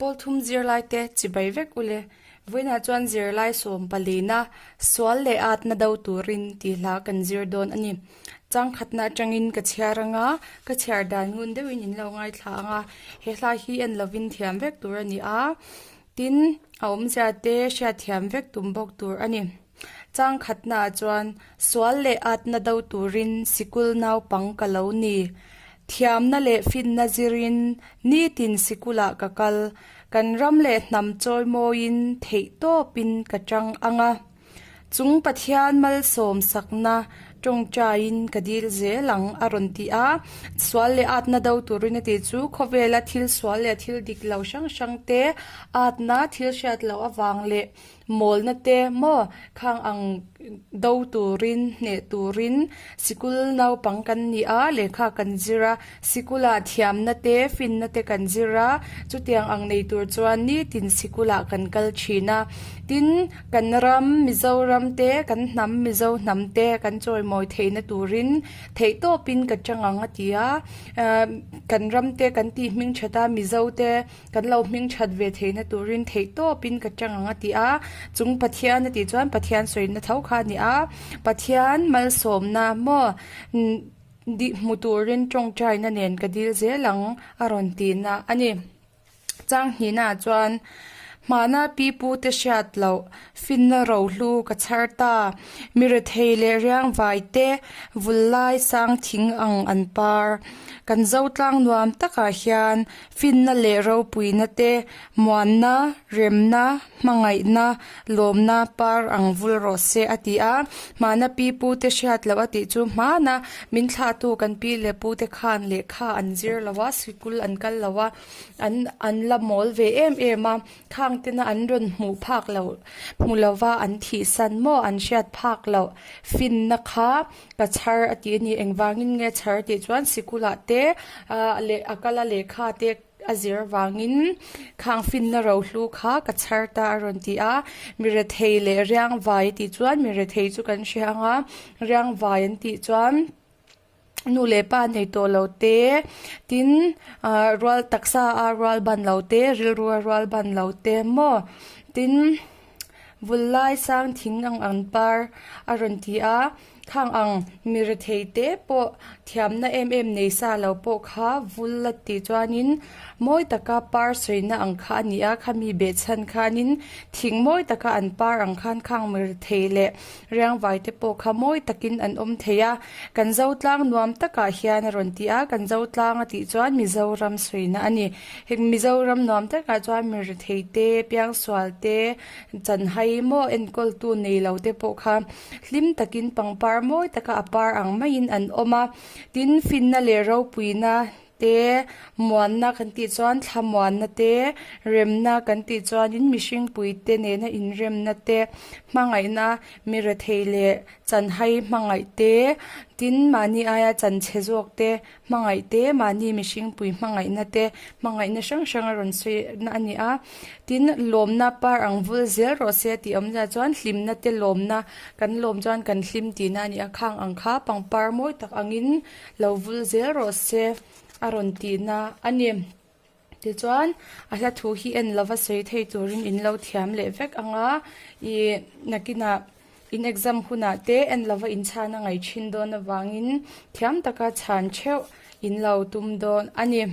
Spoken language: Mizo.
Pawlthum zirlaite chibai vek ule. Vawiinah chuan zirlai sawm palina sual leh atna do turin tih hla kan zir dawn a ni. Changkhatna atangin ka chhiar anga, ka chhiar dan ngun deuhin in lo ngaithla ang a, he hla hi en lovin thiam vek tur a ni a, tin a awmzia te hriatthiam vek tum bawk tur a ni. Changkhatnaah chuan sual leh atna do turin sikul naupang ka lo ni. Thiamna leh finna zirin nitin sikulah ka kal. Kan ram leh hnam chawimawiin theihtawpin ka tang ang a. Chung Pathian malsawm sakna tawngtaiin ka dil zel ang a rawn ti a. Sual leh atna do turin a tih chu khawvela thil sual leh thil dik lo hrang hrang te atna thil hriat loh avang leh Mawlna te maw khang ang do turin hneh turin sikul naupang kan ni a, lehkha kan zir a, sikulah thiamna te finna te kan zir a, chutiang ang nei tur chuan nitin sikulah kan kal thin a, tin kan ram Mizoram te kan hnam Mizo hnam te kan chawimawi theihna turin theihtawpin ka chang ang a ti a, kan ram te kan tih hming that a Mizo te. Kan lo hming that ve theihna turin theih tawpin ka tang ang a ti a, chung Pathian a tih chuan Pathian sawina tho kha a ni a, Pathian malsawmna maw dih hmu turin tawngtaina nen ka dil zel ang a rawn tihna a ni. Chang hnihnaah chuan hmana pi pu te hriat loh finna rohlu ka chhar ta, mi rethei leh riangvai te vul lai sang thing ang an par, kan zotlang nuam takah hian Finna leh ropuina te, muanna, remna, hmangaihna, lawmna par ang vul rawh se a ti a. Hmana pi pu te hriat loh a tih chu hmana min thlahtu kan pi leh pu te khan lehkha an zir lo a, sikul an kal lo a, an an la mawl ve em em a, khang tena an rawn hmuh phak loh hmu lova an thihsan maw an hriat phak loh finna kha Ka chhar a tih a ni. Engvangin nge chhar tih chuan sikulah te leh a kala lehkha te a zir avangin khang finna rohlu kha ka chhar ta a rawn ti a. Mi rethei leh riangvai a tih chuan mi rethei chu kan hria ang a, riangvai an tih chuan nu leh pa nei tawh lo te, tin rual taksa a rual ban lo te, rilru a rual ban lo te maw tin. Vul lai sang thing ang an par a rawn ti a, khang ang mi rethei te pawh thiamna em em nei sa lo pawh kha vul a tih chuanin mawi taka par sawina ang kha a ni a, khami behchhan khanin thing mawi taka an par ang khan khang mi rethei leh riangvai te pawh kha mawi takin an awm thei a, kan zotlang nuam takah hian a rawn ti a, kan zotlang a tih chuan Mizoram sawina a ni. Heng Mizoram nuam takah chuan mi rethei te, piangsual te, chanhai maw enkawltu nei lo te pawh kha hlim takin pangpar mawi taka a par ang maiin an awm a. Tin, finna leh ropuina te, muanna kan tih chuan thlamuanna te, remna kan tih chuanin mihringpui te nena inremna te, hmangaihna mi rethei leh chanhai hmangaih te, tin mahni aia chanchhe zawk te Hmangaih te, mahni mihringpui hmangaihna te, hmangaihna hrang hrang a rawn sawi na a ni a. Tin, lawmna par ang vul zel rawh se tih awmzia chuan hlimna te lawmna kan lawm chuan kan hlim tihna a ni a. Khang ang kha pangpar mawi tak angin lo vul zel rawh se a rawn tihna a ni. Tichuan, a hla thu hi en lova sawi thei turin in lo thiam leh vek ang a, ih nakinah in exam hunah te en lova in chhan a ngaih thin dawn avangin thiam taka chhan theuh in lo tum dawn a ni.